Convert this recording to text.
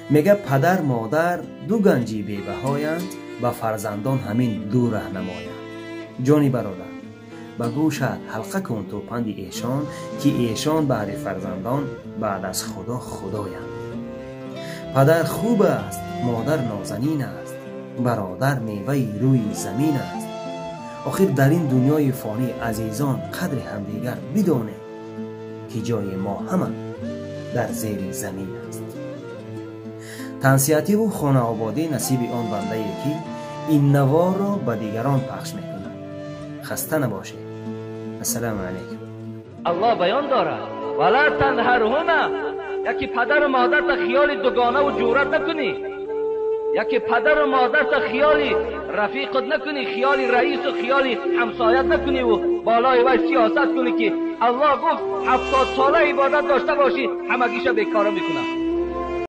Мега падар модар ду ганҷи бебаҳоянд, ба фарзандон ҳамин ду раҳнамоянд. Ҷони бародар, ба гӯшат ҳалқа кун ту панди эшон, ки эшон баҳри фарзандон баъд аз Худо худоянд. Падар хуб аст, модар нозанин аст, бародар меваи рӯи замин аст. Охир дар ин дунёи фонӣ азизон қадри ҳамдигар бидонед, ки ҷои мо ҳама дар зери замин аст. Тансиҳативу хонаободӣ насиби он бандае, ки ин наворро ба дигарон пахш мекунад. Хаста набошед. Ассалому алайкум. Аллоҳ баён дорад: вала танҳарҳума, яки падару модарта хиёли дугонаву ҷурат накунӣ, яки падару модарта хиёли рафиқат накунӣ, хиёли раису хиёли ҳамсоят накуниву болои вай сиёсат кунӣ, ки Аллоҳ гуфт 70 сола ибодат дошта бошӣ, ҳамагиша бекора мекунам.